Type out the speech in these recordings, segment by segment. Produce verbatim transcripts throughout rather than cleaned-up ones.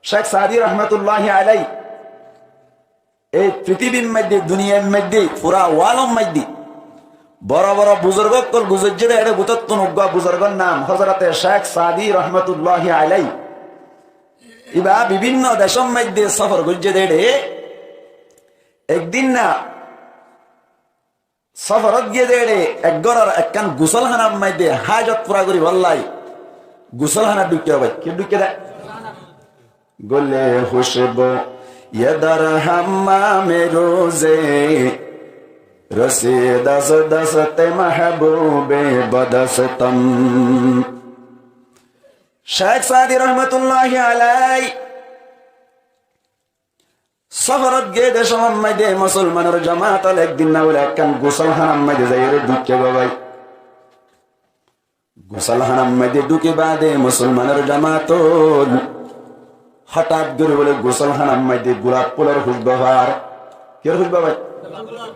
Cék Saadi rahmatulláhi alái, ei fitibir maidde, duniyair maidde, fura walor maidde boro boro buzurg ókkol guzoijjé dé, ére bútottún uggúa buzurgor nam Hózorote Cék Saadi rahmatulláhi alái. Íba bibinno decór maidde sófor goijjé dé ére, ekdin na sóforot giyé dé ére, ek góror ekkán gusólhánar maidde hájot fura goríbolla gusólhánat dhúkké bái. Ki dhúkké dé? گل خوشبو یہ در حمام روزے، رسید از دست محبوب بدستم. Cék Saadi rahmatulláhi alái sóforot giyé dé cómot maidde musolmanor jamaat ókkol ekdin na bóle ekkán gusólhánar maidde zaiyóre dhúkké bái. Gusólhánar maidde dhúki baade musolmanor jamaat ókkol hotát gorí bóle gusólhánar maidde gulaf fulor húcbu far. Kiyór húcbu bái?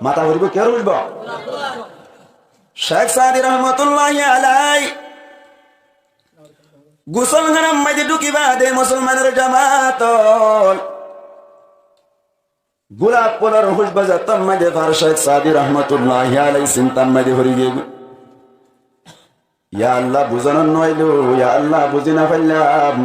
Mata foribó, kiyór húcbu? Cék Saadi rahmatulláhi alái gusólhánar maidde dhúki baade musolmanor jamaat ókkol gulaf fulor húcbu zettót maidde far, Cék Saadi rahmatulláhi alái sintar maidde fori giyé goi. Ya Allah, buzonot no ailó, ya Allah, buzi no faillám.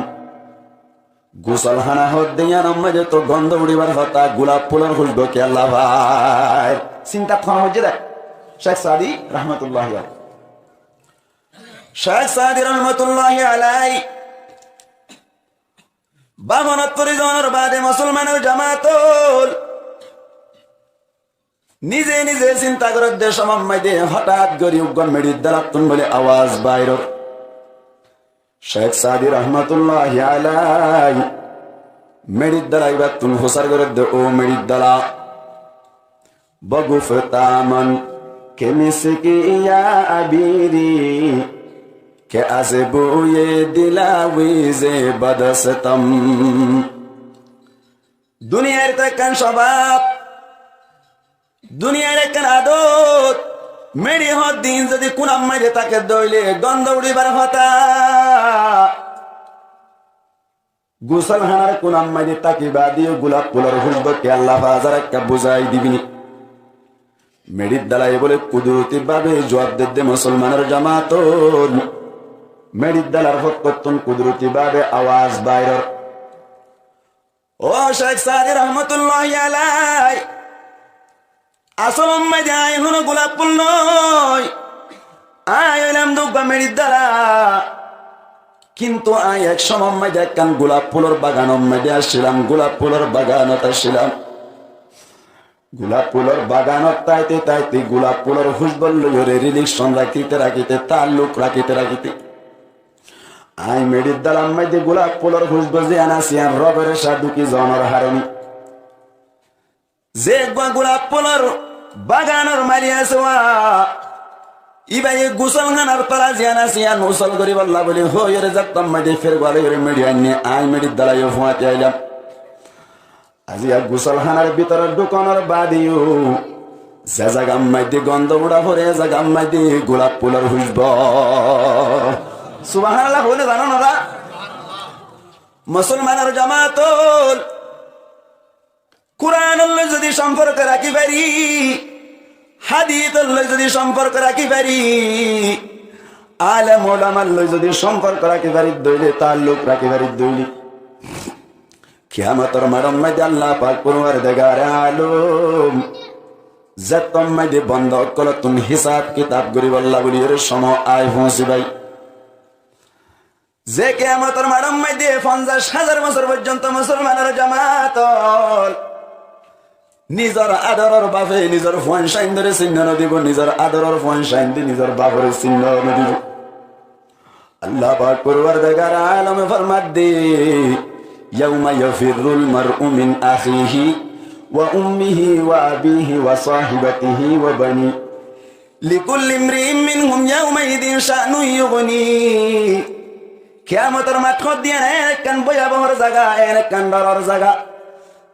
Gusólhána hoódde yíanor maidde to gondo uçíbar hotá, gulaf fulor húcbu kiyólla fair? Sintat hone foijjé dé Cék Saadi rahmatulláhi alái. Cék Saadi rahmatulláhi alái báfonot fori zonor baade musolmanor jamaat ókkol nize nize sinta gorédde cómot maidde hotát gorí uggúa meçir dalattún bóle awaz bair ór. Cék Saadi rahmatulláhi alái meçir dala íbattún fusár gorédde, ó meçir dala, بگفتم آن که مسکی یا عبیری، که از بوی دل آویز بدستم. Duniyair to ekkán cobab, duniyair ekkán adot, meçi hoódde ín zodi kúnar maidde táke dé óile gondo uçíbar hotá. Gusólhánar kúnar maidde táki baade yó gulaf fulor húcbu kiyólla fa zar, ekká buzái dibi né? Meçir dalaye bóle kuduroti bábe zuab dedde, musolmanor jamaat ókkol, meçir dalar fokkóttun kuduroti bábe awaz bair ór. Ó Cék Saadi rahmatulláhi alái, asólot maidde aññí honó gulaf ful noói, aññí óilam dé uggúa meçir dala. Kintu aññí ek cómot maidde ekkán gulaf fulor baganot maidde accílam, gulaf fulor baganot accílam. Gulaf fulor baganot táite táite gulaf fulor húcbu loiyóre rilekcon rakíte rakíte, taalluk rakíte rakíte, aññí meçir dalar maidde gulaf fulor húcbu ziyán asé yían robor cá dhúki zonor haróne ze eggúa gulaf fulor baganor malik asé wá, íbaye gusólhánar tola ziyán asé yían usól goríbolla bóli hoiyóre zettót maidde fér gua loiyóre meçi ainné, aññí meçir dala yó fúañti ailam. Aijja gusólhánar bútore dhúkonor baade yó ze zagar maidde gondo uçá fore, e zagar maidde gulaf fulor húcbu. Subhánallah hoóne zano nora? Musolmanor jamaat ókkol, Kuranor loi zodi somporko rakí fari, hádisor loi zodi somporko rakí fari, alem ulamar loi zodi somporko rakí fari dé óile, taalluk rakí fari dé óile, kiyamotor maçor maidde Allah pak forwardegare alom zettót maidde bonda ókkolottún hísab kitab goríbolla bóli ere cómot aái foóñsiboi. Ze kiyamotor maçor maidde fonzaic házar bosór foijjonto musolmanor jamaat ókkol, nizor adoror bafe nizor fuain cáindore sinno no dibo, nizor adoror fuain cáinde nizor bafore sinno no dibo. Allah pak forwardegare alome formadde, يوم يفر المرء من أخيه وأمه وأبيه وصاحبته وبنيه لكل امرئ منهم يومئذ شأن يغنيه. Kiyamotor maçot diyan en ekkán boyabohor zaga, en ekkán dhoror zaga.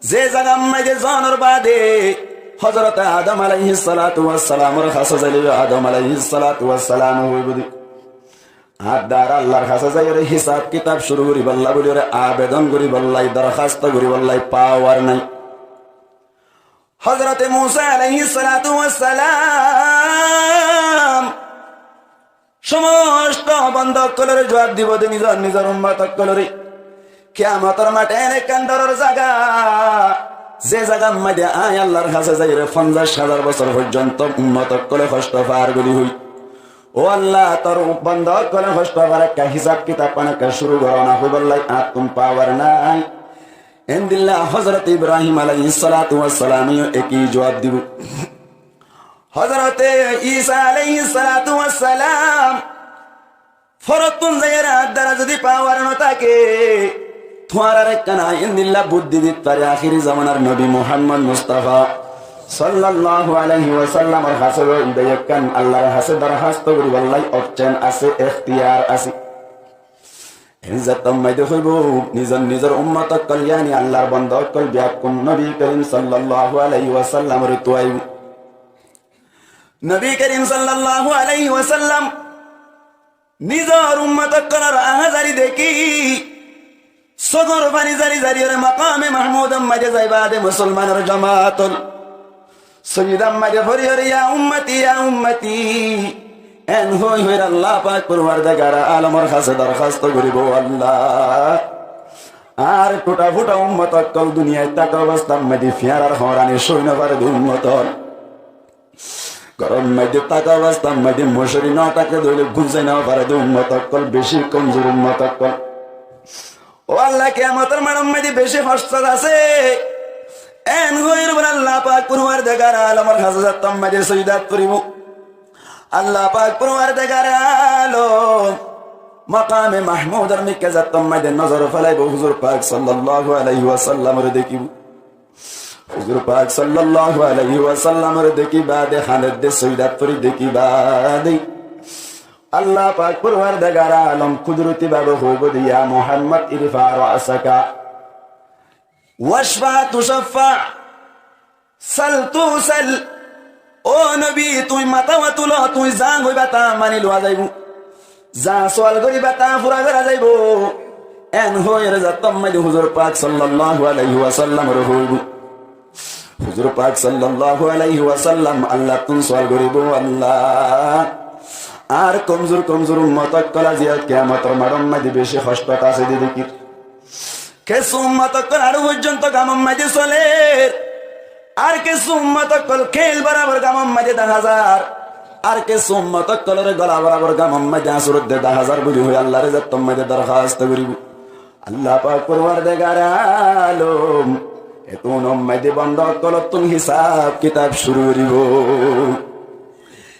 Ze zagar maze zonor bade Hozrote Adom alaihissalatu wassalamor hase zaile Adom alaihissalatu wassalam hoibo de, Añár dara Allar hañsé zaiyóre hisab kitab cúru goríbolla bóliyoré abedon goríbolla, dorhásto goríbolla pawar nái. Hózorote Musa alaihissalatu wassalam cómosto bonda ókkolóre juab dibou de nizor nizor ummot ókkolóre. Kiyamotor maṭe en ekkán doror zaga, ze zagar maze añí Allar hañsé zaiyóre fonzaic házar bosór foijjonto ummot ókkole hoctó far buli hoi. Ó Allah, tor bonda ókkole hoctó far ekká, hisab kitab fán ekká cúru goró na hoibolla añáttun pawar nái. Endilla Hózorote Ibrahim alaihissalatu wassalame yó eki juab dibou. Hózorote Isa alaihissalatu wassalam forottún zaiyóre añár dara zodi pawar no táke, tuáñrar ekkán endilla buddí dit fari, ahéri zomanar nobi Muhammod Mustafa sollallahu alaihi wasallamor hañsé goi, íba ekkán Allar hañsé dorhásto goríbolla opcen asé, ektiyar asé. En zettót maze hoibou, nizor nizor ummot ókkol, yáni Allar bonda ókkol beggún nobi korim sollallahu alaihi wasallamore tuaibou. Nobi korim sollallahu alaihi wasallam nizor ummot ókkolor ahazari deki, sókor fani zari zariyóre makame Mahmudor maze zai bade musolmanor jamaat ókkol sojidar maze foriyóre, "Ya ummati, ya ummati," en hoi hoiyóre Allah pak Porwardegar alomor hañsé dorhásto goríbou, "Allah, añár tuta futa ummot ókkol duniyait táka obostar maze fiñarar hoorani sói no fare de ummot ókkol." Góror maze táka obostar maze mocóri no táke de óile gúmzai no fare de ummot ókkol, beci komzur ummot ókkol. Ó Allah, kiyamotor maçor maze beci hoctót asé. En hoiyóre buli Allah pak Porwardegar alomor hañsé zettót maze sojidat foribou. Allah pak Porwardegar alom makame Mahmudor mikká zettót maze nozor felaibou, huzur pak sollallahu alaihi wasallamore dekibou. Huzur pak sollallahu alaihi wasallamore deki bade, hánedde, sojidat fori deki bade, Allah pak Porwardegar alom kudroti babe hoibou de, "Ya Muhammad, irfa ra'saka washfa tushaffa, sal tusal." Ó nobi, tuñí matá tulo, tuñí za hoiba ta mani luwa zaibou. Za sual goriba ta fura gora zaibou. En hoiyóre zettót maze huzur pak sollallahu alaihi wasallamore hoibou. Huzur pak sollallahu alaihi wasallam Allattun sual goribou, "Allah, añár komzur komzur ummot ókkol aijja kiyamotor maçor maze beci hoctót asé de dekir. Kessú ummot ókkol aró foijjonto gamor maze soler. Ar kessú ummot ókkol keil borabor gamor maze dahá zar. Ar kessú ummot ókkolore gola borabor gamor maze añsur de dahá zar," buli hoi Allare zettót maze dorhásto goribou. Allah pak Porwardegar alom ettót maze bonda ókkolottun hisab kitab cúru goribou.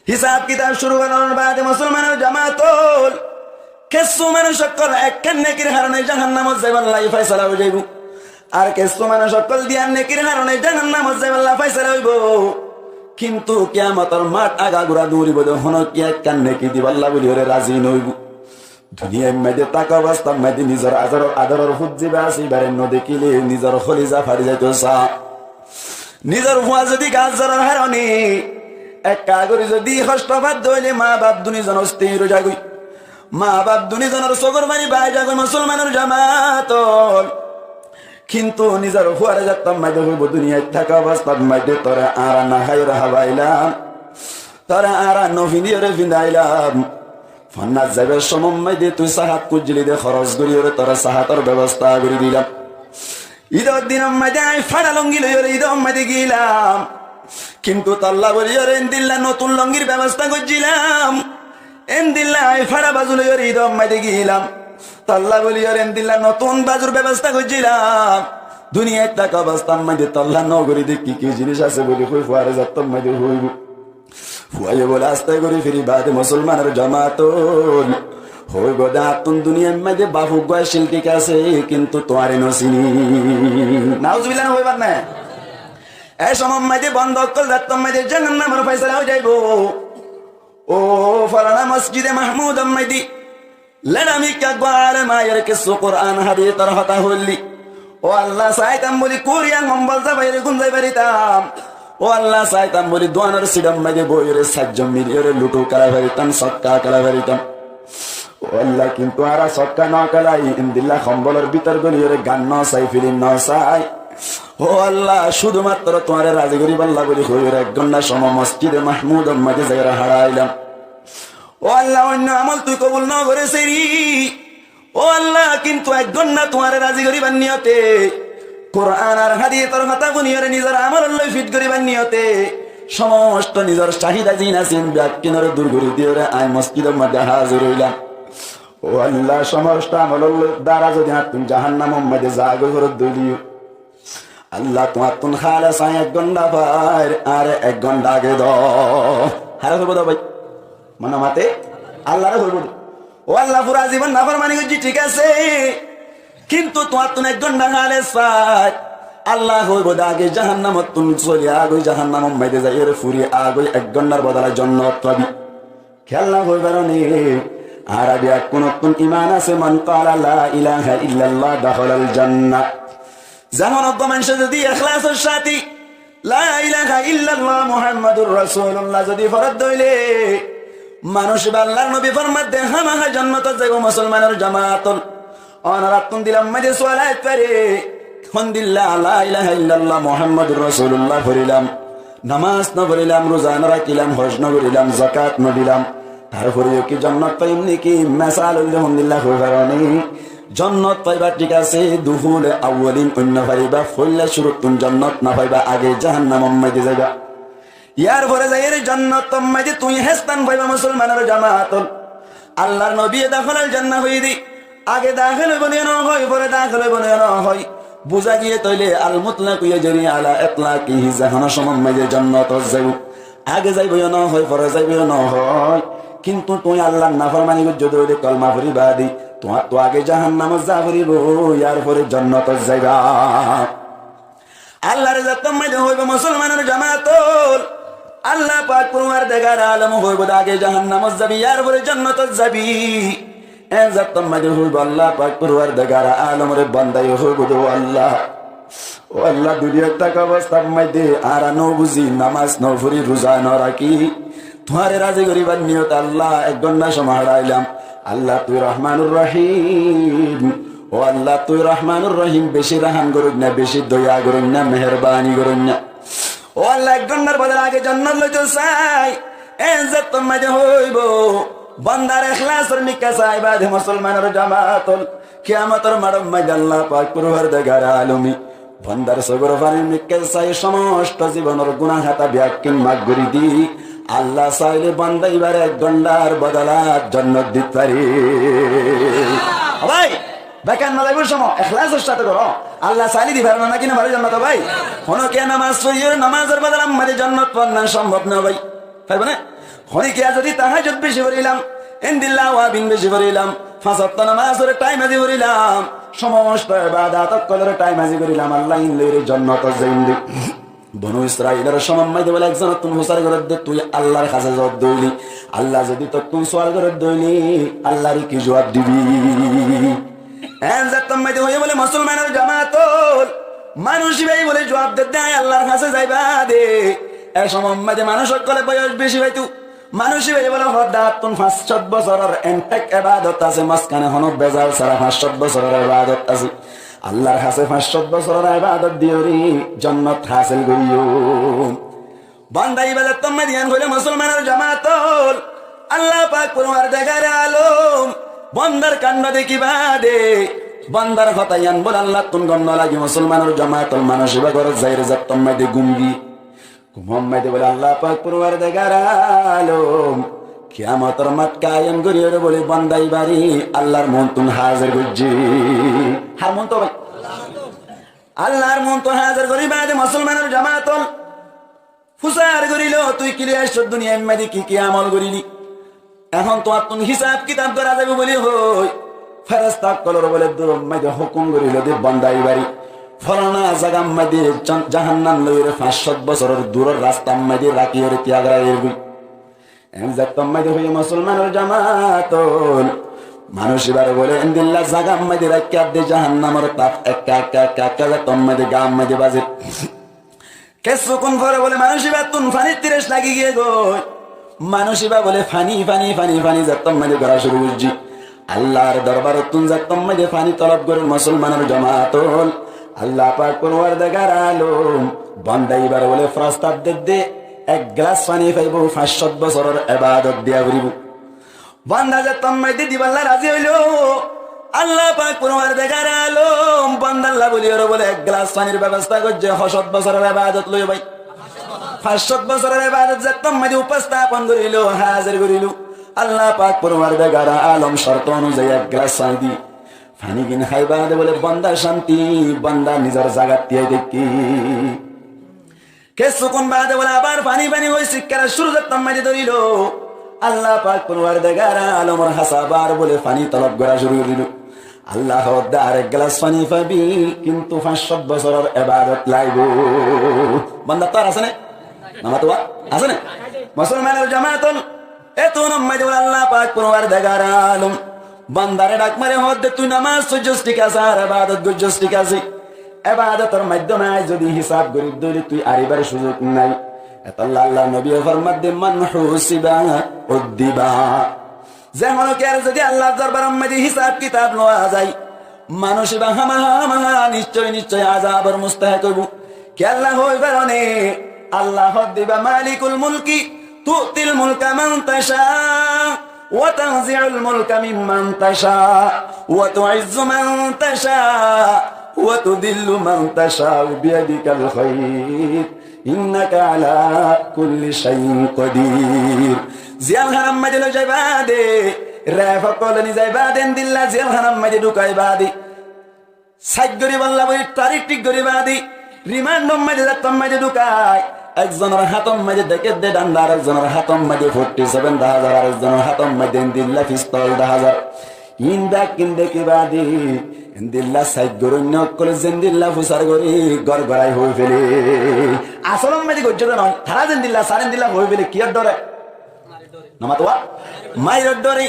Hisab kitab cúru gorónor bade musolmanor jamaat ókkol, kessú manúc ókkol ekkán nekir harone jahannamot zaibolla faisala ói zaibou. Ar kessú manúc ókkol duiyán nekir harone jahannamot zaibolla faisala óibou. Kintu kiyamotor maç agagura duribou de, honó ki ekkán neki dibolla buli óre razi no óibou. Duniyair maze táka obostar maze nizor adoror, adoror fut ziba asé, ibare no dekile nizor holiza fari zaito sa. Nizor fua zodi gas zoror harone ekka gori zodi hoctó fadde óile ma baf dunizon ostir ói zagoi. Ma baf dunizonor sókor fani bái zagoi musolmanor jamaat ókkol. Kintu nizor fuare zettót maze hoibou, "Duniyait táka obostat maze tore añára no háiyore hábailam, tore añára no findiyore findailam. Fonnat zaibar cómot maze tui sahat kuijjili de, hóros goriyore tore sahator bebosta gori dilam. Idor dinot maze añí fára longi loiyore idot maze gilam. Kintu tolla buliyore endilla notun longir bebosta goijjilam. Endilla añí fára bazu loiyore idot maze gilam. Tolla buliyore endilla notun bazur bebosta goijjilam. Duniyait táka obostat maze tolla no gori de ki ki jinis asé?" buli hoi fuare zettót maze hoibou. Fuaye bole, "Aste gori firi bade musolmanor jamaat ókkol, hoibou de añáttun duniyair maze baf uggwá accíl, thík asé, kintu tuáre no sini." Nauzubillah, no hoibar na? E cómot maze bonda ókkol zettót maze jahannamor faisala ói zaibou. Ó, falana Mosjide Mahmudor maze leçamikká uggwá alem aiyóre kessú Quran hadisor hotá hoilli, "Ó Allah, saitam buli kuriya hombol zafaiyore gúmzai faritam. Ó Allah, saitam buli duanor siṭor maze boiyore saijjon miliyore luṭu kélai faritam, sokka kélai faritam. Ó Ó Allah, kintu añára sokká no kélai, endilla kombolor bútore góliyóre gan no sai, filim no sai. Ó Allah, cúdumattro tuáñre razi goríballa buli hoiyóre ek gónta cómot Mosjide Mahmudor maze zaiyóre hára óilam. Ó Allah, oinno amol tui kobul no gorés eri. Ó Allah, kintu ek gónta tuáñre razi goríbar niyote, Kuran ar hádisor hotá fúniyóre nizor amolor lói fit goríbar niyote, somosto nizor cáhida zin asé beggúnore dur gorí diyóre añí mosjidor maze házir óilam. Ó Allah, somosto amolor lói dara zodi añáttun jahannamor maze zagói forot dóiliyó, Allah, tuáñttun háles añí ek gónta fair, añáre ek gónta age do. Háre hoibo de bái? Mone mate? Allaré hoibo de. Ó Allah, fura zibon naformani goijjí, thík asé, kintu tuáñttun ek gónta háles fair. Allah hoibo de, age jahannamottun soli agói, jahannamor maze zaiyóre furi agói, ek góntar bodola jonnot fabi. Kiyólla hoi faro né? Añára beggúnottún iman asé, "Man qala la ilaha illallah dakhalal jannah." Zehón uggwá maincé zodi ehlasor sáte la ilaha illallah Muhammadur Rasulullah zodi foredde óile, manúic íba Allar nobi formadde hámaha jonnotot zaibo. Musolmanor jamaat ol, onorattún dilor maze sual aite fare, hondilla la ilaha illallah Muhammadur Rasulullah forilam, nomaz no forilam, ruza no rakílam, hoj no gorilam, zakat no dilam, tarfore yó ki jonnot faiyum niki? Mesal óile hondilla hoi faro né? Jonnot faiba, thík asé, duhule awwalin, oinno fariba, foila cúruttún jonnot no faiba, age jahannamor maze zaiba. Yar fore zaiyóre jonnotor maze tuñí héstan faiba, musolmanor jamaat ol. Allar nobiye dakhalal jannah hoiyé de, age dakhel óibo né no hoi, fore dakhel óibo né no hoi. Buza giyé tóile al mutlaqu yajri ala itlaqihi, ze hono somor maze jonnotot zaibo, age zaibo yó no hoi, fore zaibo yó no hoi. Kintu tuñí Allar naformani goijjó de óile, kolma fori bade tuáñttu age jahannamot za foribo, yar fore jonnotot zaiba. Allar zettót maze hoibo, musolmanor jamaat ol, Allah pak forwardegar alom hoibo de age jahannamot zabi, yar fore jonnotot zabi. En zettót maze hoibo, Allah pak forwardegar alomor bandaye hoibo de, "Ó Allah, ó Allah, duniyat táka obostar maze añára no buzi, nomaz no fori, ruza no rakí, tuáñre razi goribar niyote Allah ek gónta cómot hára óilam. Allah, tui Rahmanur Rahim. Ó Allah, tui Rahmanur Rahim, beci raham goroinna, beci doya goroinna, meherbani goroinna. Ó Allah, ek góntar bodola age jonnot loito sai." En zettót maze hoibo, bandar ehlasor mikká sai bade, musolmanor jamaat ol, kiyamotor maçor maze Allah pak forwardegar alome bandar sókor fanir mikká sai somosto zibonor guná hata beggún maf gori di, Allah saile banda ibare ek góntar bodola jonnot dit fare. Ó bái, bekar no zaibo, cómot ehlasor sáte goro. Allah saile di fare na, naki no fare jonnot, ó bái? Hono kiye nomaz foriyóre nomazor bodolar maze jonnot fon na sombob no, bái? Faribo né? Honi kiya zodi tahajjud beci forilam, endilla nawafil beci forilam, fañs wokto nomazore thaim azi forilam, somosto ebadot ókkolore thaim azi forilam, Allah in loire jonnotot zaiyum de. Bonu Israilor somor maze bole ekzonottún fusar gorer de, tui Allar hañse zor de óile, Allah zodi tottún sual gorer de óile, Allare ki juab dibi? En zettót maze hoiye bole, musolmanor jamaat ol, manúic íbaye bole juab der de, añí Allar hañse zaiba de. E somor maze manúic ókkole boyos beci faito. Manúic íbaye bole, hoó de añáttun fañs cót bosoror entek ebadot asé, mazkane hono bezal sára fañs cót bosoror ebadot asé. Allar hañse fañs cót bosoror ebadot diyóre jonnot hásil goijjum. Banda íba zettót maze yián hoile, musolmanor jamaat ol, Allah pak forwardegar alom bandar kando deki bade, bandar hotá yián bole Allattún gom no lagi, musolmanor jamaat ol, manúic íba górot zaiyóre zettót maze gúm di, gúmor maze bole Allah pak forwardegar alom kiyamotor math kayem goriyóre bole banda íbare Allar muúntu házir goijje. Hár muúntu, bái? Allar muúntu házir gori bade, musolmanor jamaat ol, fusar gorilo, tui kile aiccós duniyair maze, ki ki amol gorili? Ehón tuáñttun hisab kitab gora zaibo buli hoi, feresta ókkolore bole duror maze hukum gorilo de, banda íbare folana zagar maze jan-, jahannam loire fañs cót bosoror duror rastar maze rakiyóre tiyag gorí goi. En zettót maze hoiye, musolmanor jamaat ol, manúic íbare bole endilla zagar maze rakiyóre de, jahannamor taf ekka ekka ekka ekka zettót maze gaar maze bazer. Kessúkkun fore bole manúic íbattún fanir tiras lagi giyé goi. Manúic íba bole fani, fani, fani, fani zettót maze gora cúru goijje. Allar dorbarottún zettót maze faní tolob gorer musolmanor jomaat ól, Allah pak forwardegar alom, bonda ibare bóle frostab dedde, ek gilas faní faibo, fañs cót bosoror ebadot diya foribó. Bonda zettót maze dibolla razi óilo, Allah pak forwardegar alom, bondalla bóliyoré bóle ek gilas fanir bebosta goijjé, hó cót bosoror ebadot loi bái. Fañs cót bosoror ebadot zettót maze upastapon gorilo, hazir gorilo, Allah pak forwardegar alom corto onuzai ek gilas faní di, fanígin hái bade bóle bonda cánti, bonda nizor zagat tiyai táke. Kessúkkon bade bóle abar faní faní hoi sikkara cúru zettót maze dórilo, Allah pak forwardegar alomor hañsé abar bóle faní tolob gora cúru gorilo. Allah hoódde, "Arek gilas faní faibi, kintu fañs cót bosoror ebadot laibo." Bonda tar asé né? Namatuwa asé né? Musolmanor jomaat ól, etún maze bóle Allah pak forwardegar alom bondare dhak mare hoódde, "Tui namaz foijjós thík asé, ar ebadot goijjós thík asé. Ebadotor maiddome añí zodi hisab gorí dóile tui aribar suzuk nai." Etolla Allar nobiye formadde, "Man husiba uddiba." Ze honó kiyar zodi Allar dorbaror maze hisab kitab lowa zai, manúc iba hámaha hámaha niccói niccói azabor mustahek óibo. Kiyólla hoi faroné? Allah hoódde, "Malikul mulki, tu'til mulka man tasha, wa tanzi'ul mulka mimman tasha, wa tu'izzu man tasha, wa tudillu man tasha, biyadikal khair, innaka ala kulli shay'in qadir." Ziyal hánar maze loi zai bade, ref ókkol loi zai bade, endilla ziyal hánar maze dhukai bade, said gorí bolla bóli, tarik thík gorí bade, rimandor maze zettót maze dhukai, ekzonor hátor maze dekédde dhanda, arek zonor hátor maze forti seven daházar, arek zonor hátor maze endilla fistol daházar. Iín bekkín dekí bade, endilla said goróinna ókkole zendilla fusar gorí gór gorai hoi fele. Asolor maze goijjé de no, tará zendilla sar endilla hoi fele, kiyór dhore? Namatuwa? Mairor dhore.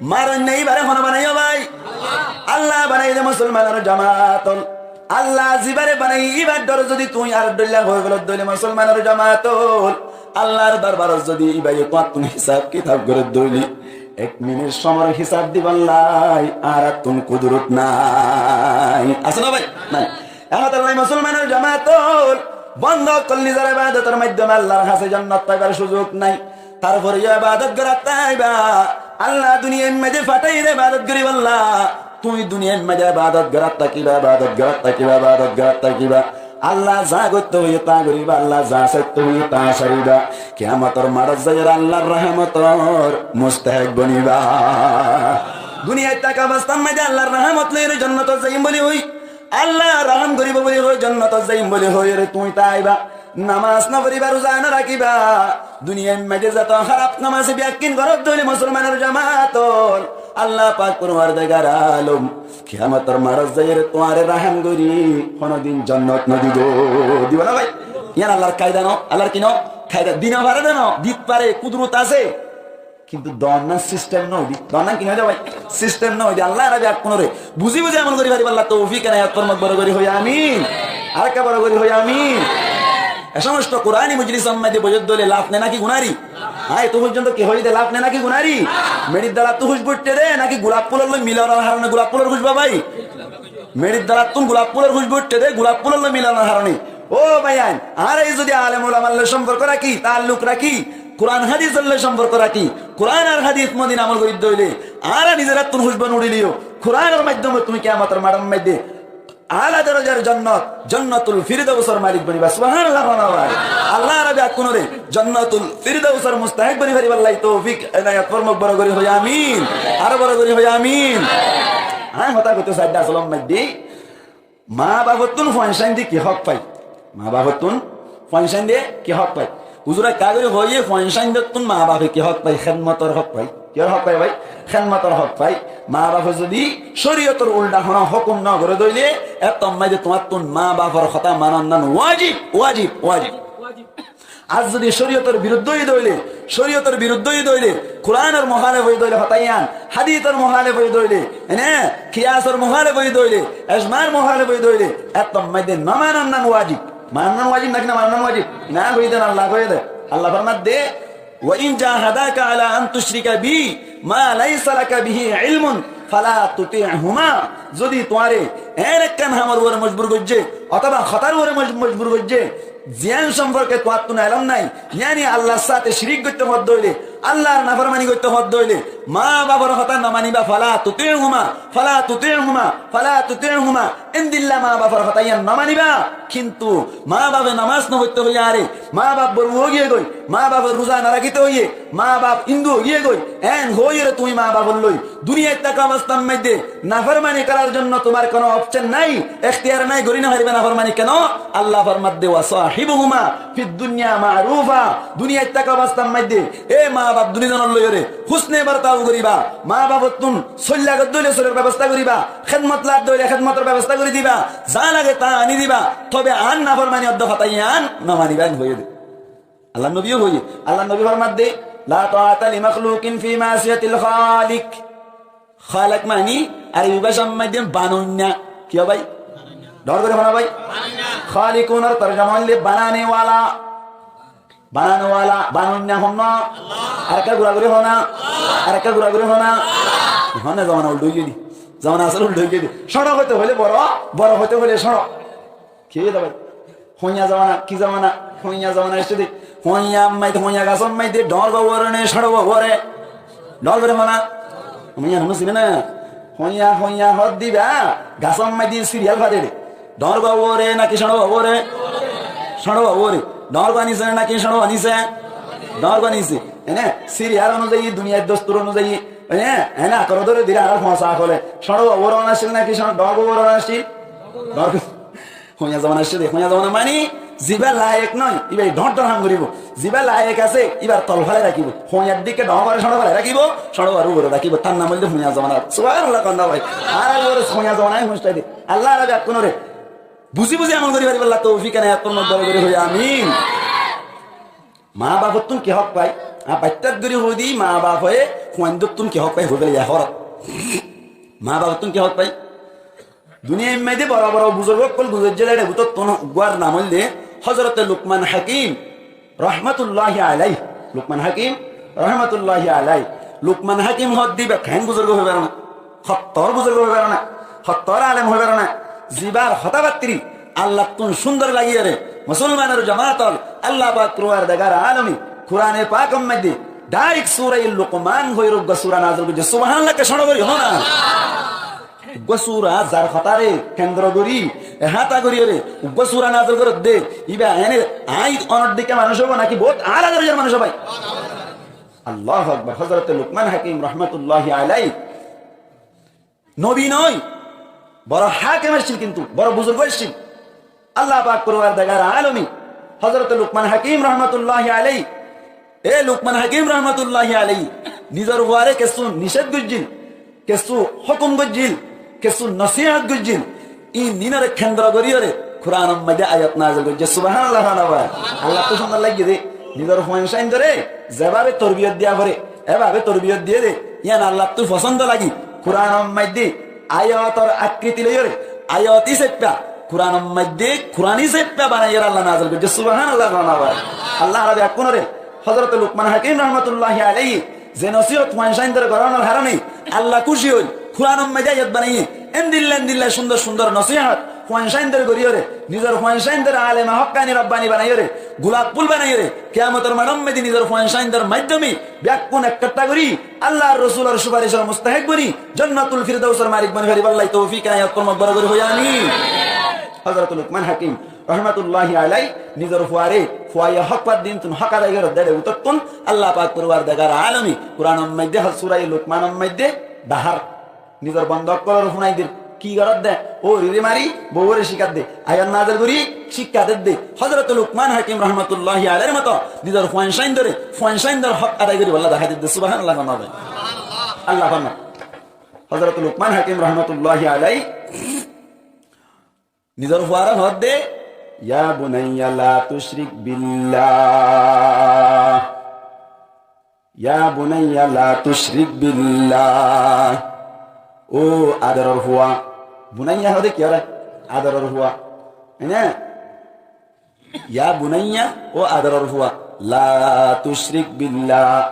Maroinna ibare hone banaiyé bái? Allah banaiyé de musolmanor jomaat ól. Allah zibare banaiyé ibar dhore zodi tuñí ar dhoilla hoi felodde óile musolmanor jomaat ól, Allar dorbarot zodi ibaye tuáñttún hisab kitab goredde óile, ek minit somor hisab dibolla añárattún kudurot nai. Asé no bái? Nai. Ehón Allar musolmanor jomaat ól, bonda ókkol nizor ebadotor maiddome Allar hañsé jonnot faibar suzuk nai. Tarfore yó ebadot gorat táiba. Allah duniyair maze fathaiyé de ebadot goríbolla. Tuñí duniyair maze ebadot gorat tákiba, ebadot gorat tákiba, ebadot gorat tákiba. Allah za goitto hoiyé ta goriba, Allah za saitto hoiyé ta sariba. Kiyamotor maçot zaiyóre Allar rahamotor mustahek boniba. Duniyait táka obostar maze Allar rahamot loiyóre jonnotot zaiyum buli hoi, Allah raham goribo buli hoi, jonnotot zaiyum buli hoiyóre tuñí táiba. Namaz no foriba, ruza no rakiba. Duniyair maze zeto háraf namaz bekkín goródde óile musolmanor jomaat ól, Allah pak forwardegar alom kiyamotor maçot zaiyóre tuáñre raham gorí honodin jonnot no dibo. Dibo na bái? Yián Allar kaida no, Allar ki no? Kaida. Di no fare de no, dit fare, kudurot asé. Kintu doonnan sistem no óiye. Doonnan ki no óiye bái? Sistem no óiye. Allah añára bekkúnore buzi buzi amol gorí faribálla toufik enayat formok, boro gorí hoi amin. Arekka boro gorí hoi amin. E somosto Kurani mojlisor maze boiyódde óile laf ne naki gunári? Há, eto foijjonto ki hoiyé de laf ne naki gunári? Meçir dalattú húcbu uiththé de naki gulaf fulor loi milonor harone gulaf fulor húcbu bái? Meçir dalattún gulaf fulor húcbu uiththé de, gulaf fulor loi milonor harone. Ó báiyain, añára zodi alem ulamar loi somporko rakí, taalluk rakí, Kuran hadisor loi somporko rakí, Kuran ar hadis modin amol goridde óile, añára nizorattún húcbu no uçíleyó, Kuranor maiddome tuñí kiyamotor maçor maze ala dorojar jonnot, Jonnatul Firdousor malik boniba. Subhanallah, subhanallah. Allah añára bekkúnore Jonnatul Firdousor mustahek boni faribálla toufik enayat formok, boro gorí hoi amin. Aró boro gorí hoi amin. Añí hotá hoitó saidde asolor maze Ma bafottún fuain sáinde ki hók fai? Ma bafottún fuain sáinde ki hók fai? Huzure kagori hoiye fuain sáindottún ma bafe ki hók fai? Hédmotor hók fai. Kiyór hók fai bái? Hédmotor hók fai. Ma bafe zodi córiyotor ulda hono hókum no gore dóile, ettór maze tuáñttún ma bafor hotá manonnan wajib, wajib, wajib. Ar zodi córiyotor biruddé óiye dóile, córiyotor biruddé óiye dóile, Kuranor muhálef óiye dóile hotá yián, hadisor muhálef óiye dóile, ene, kiyasor muhálef óiye dóile, ejmar muhálef óiye dóile, ettór maze no manonnan wajib. Manonnan wajib naki no manonnan wajib? Na hoiye de, Allah hoiye de. Allah formadde, "Wa in jahadaka ala an tushrika bi ma laysa laka bihi ilmun فلا تطعهما, zodi tuáñre en ekkán hamor uore mojbur goijjé, otóba hotár uore moj-, mojbur goijjé, ziyán somporke tuáñttun elóm nái, yáni Allar sáte cirik goittó hoódde óile, Allar naformani goittó hoódde óile, maa bafor hotá no maniba, فلا تطعهما, فلا تطعهما, فلا تطعهما, endilla maa bafor hotá yián no maniba, kintu maa bafe nomás no foittó hoiyé añáre, maa baf borbu ói giyé goi, maa bafe ruza no rakíte hoiyé, maa baf Hindu ói giyé goi, en hoiyóre tuñí maa bafor loi duniyait táka obostár maidde naformani gorár zonno tuáñr hono opcen nái, ektiyar nái, gorí no faribá naformani. Keno? Allah formadde, وصاحبهما في الدنيا معروفا, duniyait táka obostár maidde e maa baf duni zonor loiyóre husne bortau goríba, maa bafottún sóilla goddé óile sóillar bebosta goríba, hédmot ladde óile hédmotor bebosta gorí diba, za lage ta aní diba, tobe añár naformani goddé hotá yián no maniba, en hoiyé de. Allar nobiye hoiyé, Allar nobi formadde, لا طاعة لمخلوق في معصية الخالق. Khalik mani Arobi bacár maidde banoinna. Ki ó bái? Dóñr gorí hoó na bái? Khalikunor torjoma óilde banane wala. Banane wala, banoinna hon? Arekka gura gorí hoó na? Arekka gura gorí hoó na? Ehón zomana ulda ói giyé de. Zomana asóle ulda ói giyé de. Cóñço hoité hoilé boro, boro hoité hoilé cóñço. Ki óiye de bái? Hoiya zomana, ki zomana? Hoiya zomana aiccé de. Hoiya maid-, hoiya gasór maidde dóñr bou uore né cóñço bou uore? Dóñr bou uore hoó na? Hoiya no sine na? Hoiya, hoiya hoó de íba gasór maidde siriyal fare de. Dóñr bou uore náki cóñço bou uore? Cóñço bou uore. Dóñr bou nise náki cóñço bou nise? Dóñr bou nise. Ene siriyal onuzayi, duniyar dostur onuzayi, ene, ene akor dóre dile añárar foñsa akole cóñço bou uore accíl náki cóñço, dóñr bou uore accíl? Dóñr bou. Hoiya zomana aiccé de, hoiya zomana mani zibá layek no, íba dóñr dóñr ham goríbo. Zibá layek asé, íbar tol félai rakíbo. Hoiyar dikke dóñr uore cóñço félai rakíbo, cóñço uore uore rakíbo. Tar nam óilde hoiya zomana. Subhanallah, hoó na bái? Añárar uore hoiya zomana ain foóñsai de. Allah añára bekkúnore buzí buzí amol gorí faribálla toufik enayat formok, boro gorí hoó amin. Maa bafottún ki hók fai? Añí baittat gorí hoói de, maa bafe fuaindottún ki hók fai? Hoói félaiyi ehón. Maa bafottún ki hók fai? Duniyair maidde boro boro buzurg ókkol guzoijjé de, éçe bútottún uggwar nam óilde Hózorote Lukman Hakim rahmatulláhi alaih. Lukman Hakim rahmatulláhi alaih. Lukman Hakim hoódde íba keén buzurg hoói fare na? Hottór buzurg hoói fare na? Hottór alem hoói fare na? Zibar hotábattí Allattún cúndor lagiyóre, musolmanor jamaat ol, Allah pak porwardegar alome Kurane pakor maidde dairek suraye Lukman hoiyóre uggwá sura nazil goijjé. Subhanallah, ekká cóñço gorí hoó na. Uggwá sura zar hotáre kendro gorí, ehata goríyore uggwá sura nazil goredde, íba ene añí onor dikka manúic óibo náki bout ala dorojar manúic óibo? Allahu Akbar. Hózorote Lukman Hakim rahmatulláhi alaih nobi no, boro hákim accíl, kintu boro buzurg accíl. Allah pak porwardegar alome Hózorote Lukman Hakim rahmatulláhi alaih, e Lukman Hakim rahmatulláhi alaih nizor fuare kessú nicéd goijjíl, kessú hókum goijjíl, kessú nosiyót goijjíl. Ín, ínore kendro goríyore Kuranor maidde ayat nazil goijjé. Subhanallah hoó na bái? Allattú cúndor laiggé de. Nizor fuain sáindore zebábe torbiyot diya fore, ebábe torbiyot diyé de. Yían Allattú fosóndo lagi. Kuranor maidde ayator akriti loiyóre, ayat ísafe Kuranor maidde Kuran ísafe banaiyóre Allah nazil goijjé. Subhanallah hoó na bái? Allah añára bekkúnore Hózorote Lukman Hakim rahmatulláhi alaih ze nosiyót fuain sáindore gorónor haróne Allah kúci óil, Kuranor maidde ayat banaiyé. Endilla endilla cúndor cúndor nosiyót fuain sáindore goríyore, nizor fuain sáindore aleme hókkani robbani banaiyóre, gulaf ful banaiyóre, kiyamotor maçór maidde nizor fuain sáindor maiddome bekkún ekkattá gorí Allar Rosulor sufaricor mustahek boni Jonnatul Firdausor malik boni faribálla toufik enayat formok, boro gorí hoó amin. Hózorote Lukman Hakim rahmatulláhi alaih nizor fuare, fuaye hók fadde íntun hók adai goredde, éçe bútottún Allah pak porwardegar alome Kuranor maidde, suraye Lukmanor maidde dahár. Nizor bonda ókkolore fúnai dir. Ki goredde? Óurire mari, bouwore cíkadde. Ayat nazil gorí cíkka dedde. Hózorote Lukman Hakim rahmatulláhi alaihir moto nizor fuain sáindore, fuain sáindor hók adai goríballa dahái dedde. Subhanallah hoó na bái? Allah formai. Hózorote Lukman Hakim rahmatulláhi alaih nizor fuare hoódde, يا بني لا تشرك بالله. يا بني لا تشرك بالله. Ó adoror fua. Bunayya hoóde kiyóre? Adoror fua. Ene? يا بني, ó adoror fua. لا تشرك بالله.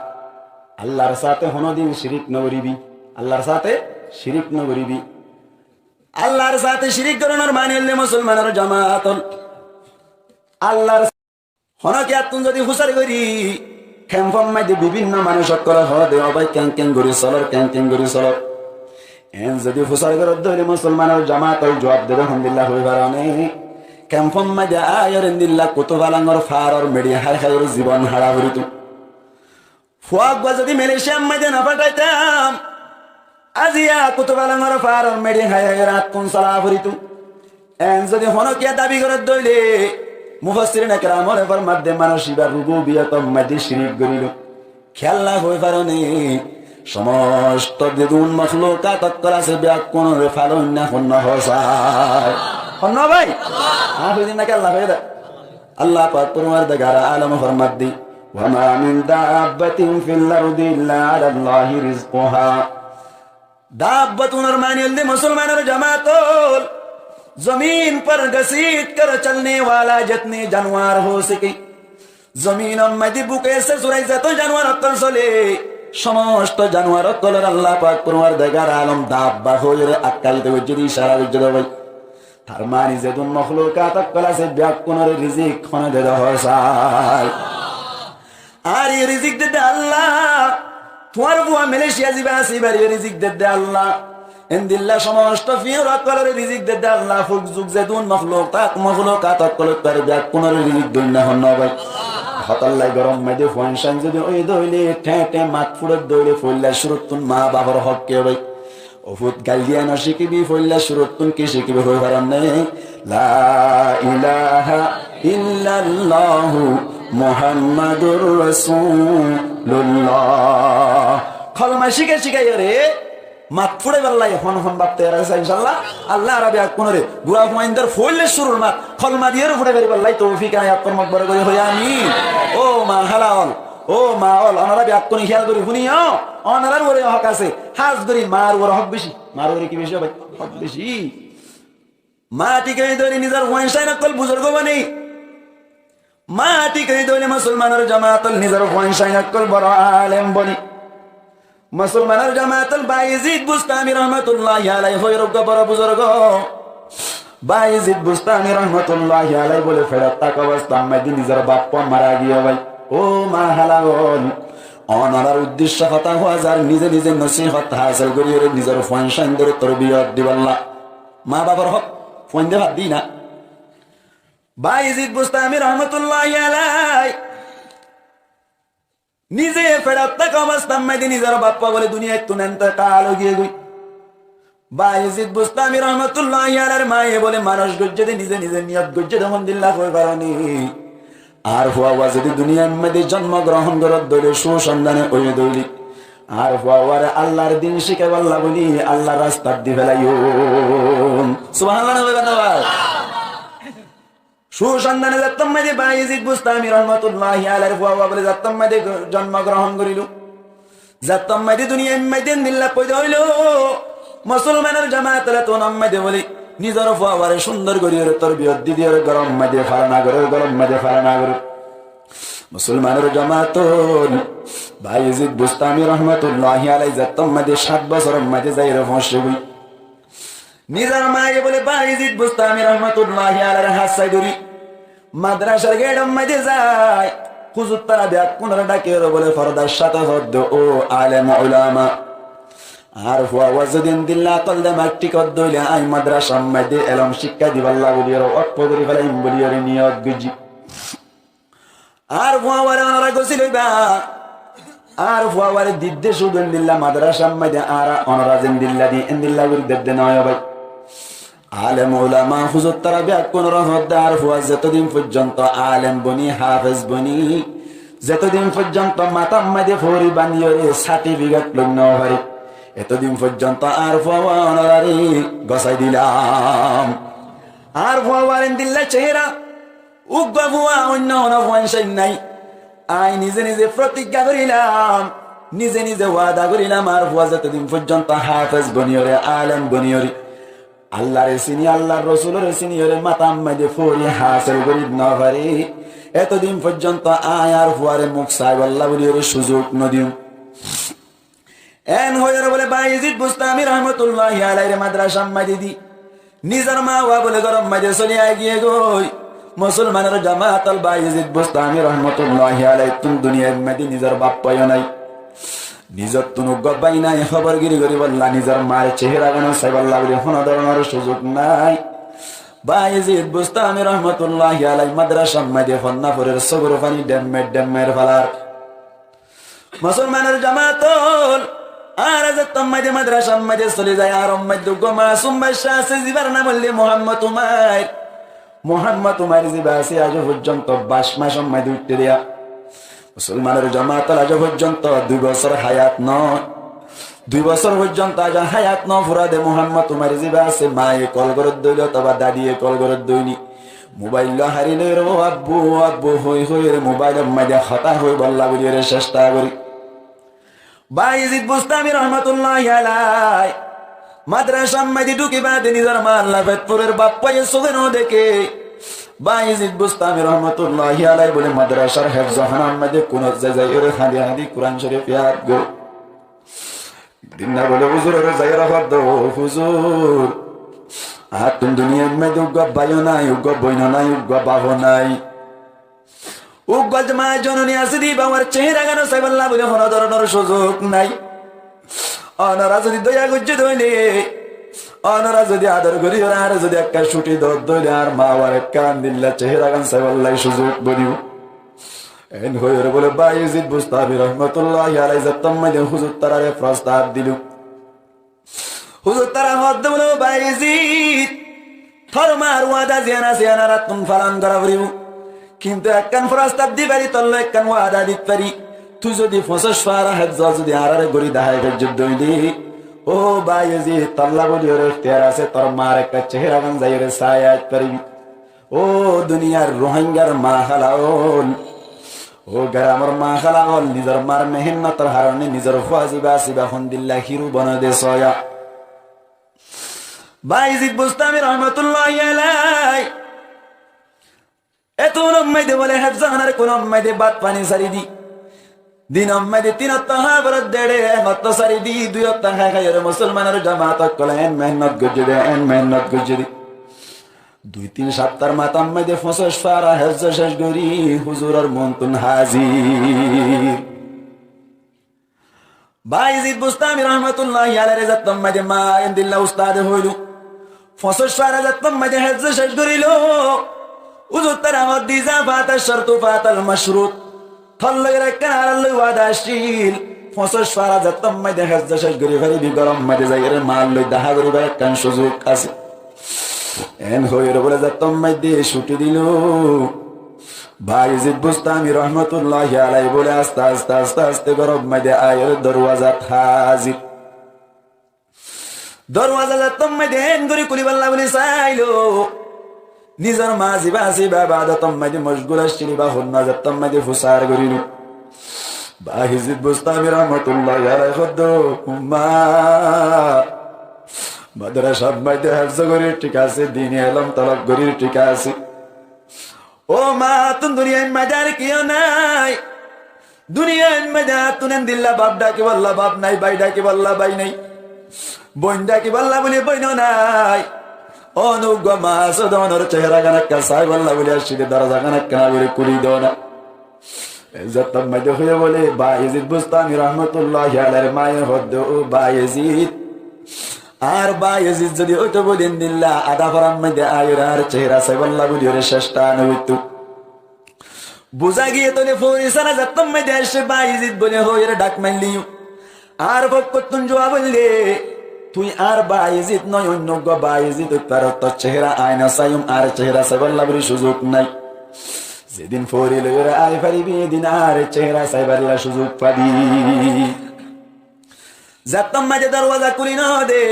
Allar sáte honódin cirik no goríbi. Allar sáte Cirik no goribi. Allar sáte cirik goronor mani óilde musolmanor jamaat ól, Allar Hono kiyattún zodi fusar gorí, kemfor maze bibinno manúic ókkole hoó de, "Ó bái, keén keén gorí solor, keén keén gorí solor." Eén zodi fusar goródde óile musolmanor jamaat ól juab dede, hondilla hoi faron né? Kemfor maze aiyóre endilla Kutufalangor faáror meçi hái háiyore zibon hára gorí tui. Fua uggúa zodi Malaysiar maze no fataitam, aziya Kutufalangor faáror meçi hái háiyore áttu sola forito. Eén zodi hono kiya dabi goródde óile, mufassirin ekram ókkole formar de manúic iba rububiyotor maze cirik gorílo. Kiyólla hoi faron né? Somosto zedún moklukat ókkol asé beggúnore faloinna honno hoó sai. Honno bái? Añí hoiyí de né kiyólla hoiyí de? Allah pak Forwardegare alom formar de, "Wa ma min dabbatin fil ardi illa alallahi rizquha." Dabbatunor mani óilde musolmanor jamaat ól, zomin par ghasit kar chalne wala jitne janwar ho sake, zominor maze buke se surai zeto janwar ókkol sole, somosto janwar ókkolore Allah pak Forwardegare alom dabba hoiyore akkalit goijje de, icára goijje de bái. Tar mani zedún moklukat ókkol asé beggúnore rizik hone dede hoó sai. Ar e rizik dedde Allah. Tuáñr fua Malaysia ziba asé ibar e rizik dedde Allah. Endilla somosto fiyor ókkolore rizik dedde Allah. Fuk zuk zedún moklukat, moklukat ókkol tuáñr beggúnore rizik doinna honno bái? Hotolla gorom maze fuain sain zodi óiye de óile, ṭe ṭe mat fuçedde óile foilla curuttún ma bafor hók ki bái? Ó fut, gail diya no cikibi, foilla curuttún ki cikibi hoi faron né? La ilaha illallahu Muhammadur Rasulullah. Kolma cika cikaiyore mat fuçaibar lá hon hon baf toiyar asé, incállah. Allah añára beggúnore gura fuaindor foilla curur mat kolma diyore fuçai faribár lá toufik inayat formok, boro gorí hoi amin. Ó ma hala ól, ó ma ól, onora beggúne hiyal gorí fúniyo, onorar uore hók asé, hás gorí mar uore hók beci. Mar uore ki beci bái? Hók beci. Ma thík óiye de óile nizor fuain sain ókkol buzurgo boni. Ma thík óiye de óile musolmanor jamaat ól nizor fuain sain ókkol boro alem boni. Musolmanor jamaat ól Bayezid Bustami rahmatullahi alaihi hoiyóre uggúa boro buzurgo. Bayezid Bustami rahmatullahi alaihi bóle feçat táka obostar maze nizor baffa mara giyé bái. Ó ma hala ól, onorar uddecco hotá hoó zar, nize nize nosihot hásil goríyore nizor fuain saindore torbiyot dibálla. Ma bafor hók, fuainde fadde na. Bayezid Bustami rahmatullahi alaihi nize feçat táka obostar maze nizor baffa bóle duniyaittún entekal ói giyé goi. Bayezid Bustami rahmatullahi alaihi maye bóle manúic goijje de, nize nize niyot goijje de, hondilla hoi faron né? Añár fua uwa zodi duniyar maze zonmo grohón goródde óile, cúcondane óiye de óile, añár fua uware Allar din cikaibálla bóli Allar rastat di felaiyum. Subhanallah, no hoiba na bái? Cúcondane zettót maze Bayezid Bustami rahmatullahi alaihir fua uwa bóle zettót maze zonmo grohón gorílo, zettót maze duniyar maze endilla foida óilo, musolmanor jamaat ól zettót maze bóle nizor fua uware cúndor goríyore torbiyot di diyore góror maze falana gorér, góror maze falana gorér. Musolmanor jamaat ól, Bayezid Bustami rahmatullahi alaihi zettót maze sát bosóror maze zaiyore foóñsegói, nizor maye bóle Bayezid Bustami rahmatullahi alaihir hát sai dóri madrasar geçor maze zai, huzur tara beggúnore dhakiyore bóle fordar sáte hoódde, "Ó alem ulama, añár fua uwa zodi endilla akól demak thík ódde óile añí madrasar maze elóm cíkka dibálla bóliyore wokf gorí felaiyum bóliyore niyot goijjí." Añár fua uware onora gosí loiba. Añár fua uware didde cúdu endilla madrasar maze añára onora zendilla di endilla gorí dedde noó bái. Alem ulama huzur tara beggúnore hoódde añár fua zetodin foijjonto alem boni, hafez boni, zetodin foijjonto matar maze fori bañdiyore sartifiket loi no fare, etodin foijjonto añár fua uwa onorare gosái dilam. Añár fua uwar endilla cehera, uggúa fua oinno hono fuain sain nái. Añí nize nize forotigga gorílam, nize nize wada gorílam, añár fua zetodin foijjonto hafez boniyore, alem boniyore, Allare sini, Allar Rosulore siniyore matar maze fori hásil gorí no fare, etodin foijjonto añí añár fuare muk saibálla bóliyore suzuk no diyum. Eén hoiyóre bóle Bayezid Bustami rahmatulláhi alaihire madrasar maze di, nizor ma uwa bóle góror maze soli aigiyé goi. Musolmanor jamaat ól, Bayezid Bustami rahmatulláhi alaihittún duniyair maze nizor baf báiyo nai, nizottún uggwá bái nai, hóborgiri goríbolla, nizor maar ceheragan saibólla bóle hono dóronor suzuk nai. Bayezid Bustami rahmatulláhi alaihi madrasar maze fonná forer, sógor faní dhemmer dhemmer falar. Musolmanor jamaat ól, añára zettót maze madrasar maze soli zai, añárar maze uggwá masum bacca asé, zibar nam óilde Muhammad Umair. Muhammad Umair ziba asé, aijjó foijjonto bac macor maze uiththé diya. Musolmanor jamaat ól, aijjó foijjonto dui bosór hayat no, dui bosór foijjonto aijjó hayat no fura de Muhammad Umair ziba asé. Maye kol gorédde óile otóba dadiye kol gorédde óile, mobail loi hári loiyóre, "Ó abbu, ó abbu," hoi hoiyóre mobailor maze hotá hoibolla bóli yóre cesta gorí. Bayezid Bustami rahmatulláhi alaihi madrasar maze dhúki baade nizor ma lla fet forer baf báiye sóge no deké. Bayezid Bustami rahmatulláhi alaihi bóle madrasar hefzohánar maze kunot zai zaiyóre hañdi hañdi Kuran Corif yad gorí. Dinna bóle huzurore zaiyóre hoódde, "Ó huzur, añáttún duniyair maze uggwá báiyo nai, uggwá boino nai, uggwá bafo nai. Uggwá ma zononi asé de íba uwar ceheragan saibólla bóle hono dóronor suzuk nai. Ónora zodi doya goijjó de óile, ónora zodi ador gorí yóre añáre zodi ekká cuthi dodde óile, añár ma uwar ekká endilla ceheragan saibólla suzuk bonibo." Eén hoiyóre bóle Bayezid Bustami rahmatulláhi alaihi zettót maze huzur tarare frostab dilo. Huzur tara hoódde bóle, "Ó Bayezid, tor maar wada ziyán asé, yían añárattún falon gora foribo. Kintu ekkán frostab di fari, tor loi ekkán wada dit fari. Tui zodi foñsíc fara hefzo zodi añárare gorí dahái faijjós de óile, ó Bayezid, tolla bóli yóre iktiyar asé, tor maar ekká ceheragan zaiyóre sai ait faribi." Ó duniyar Ruáingar ma hála ól, ó geramor ma hála ól, nizor maar mehénnotor harone nizor fua ziba asé íba hondilla hiru bone de soya. Bayezid Bustami rahmatulláhi alaihi etún maze bóle hefzohánar kunot maze bát faní sári di. Dinor maze tin ottó há forer de, ek ottó sári di, dui ottó há háiyóre musolmanor jamaat ókkole eén mehénnot goijjé de, eén mehénnot goijjé de. Dui tin haftar matár maze foñsíc fara hefzo céc gorí huzuror muúntu házir. Bayezid Bustami rahmatulláhi alaihire zettót maze ma endilla ustade hoilo, foñsíc fara zettót maze hefzo céc gorílo, huzur tara hoódde, "Iza fata cártu fatal macrut." Tor loi ekkán añárar loi wada accíl. Foñsíc fara zettót maze hefzo céc gorí faribi, góror maze zaiyóre maar loi dahá goríbar ekkán suzuk asé. Eén hoiyóre bóle zettót maze cuthi dilo, Bayezid Bustami rahmatulláhi alaihi bóle aste aste aste aste góror maze aiyóre dorwazat házir. Dorwaza zettót maze eén gorí kúlibolla bóli sailo, nizor ma ziba asé íba ebadotor maze mocgul accíl, íba honnúa zettót maze fusár gorílo. Bayezid Bustami rahmatulláhi alaihi hoódde, "Ó ma, madrasar maze hefzo gorír thík asé, dini elóm tolob gorír thík asé. Ó ma, añáttún duniyair maze ar kiyó nai. Duniyair maze añáttún endilla baf dhakibolla baf nai, bái dhakibolla bái nai, boin dhakibolla bóli boino nai. Ónora uggwá ma asó de, ónor ceheragan ekká saibolla bóli aiccí de, dorozagan ekkána gorí kúli dona." Zettót maze hoiyé bóle, Bayezid Bustami rahmatulláhi alaihir maye hoódde, "Ó Bayezid, añár Bayezid zodi óito bóli endilla adá forar maze aiyóre añár cehera saibolla bóli yóre cesta no goittó." Buzá giyé tóile foóri sára zettót maze aiccé Bayezid bóli hoiyóre dhak maillé yó, añár fokkóttun zuab óilde, tui añár Bayezid no, oinno uggwá Bayezid óit faros, tor cehera añí no saiyum, añár cehera saibolla bóli suzuk nai. Zedin foóri loiyóre aái faribi, edin añár cehera saibolla suzuk fabi. Zettót maze dorwaza kúli no de,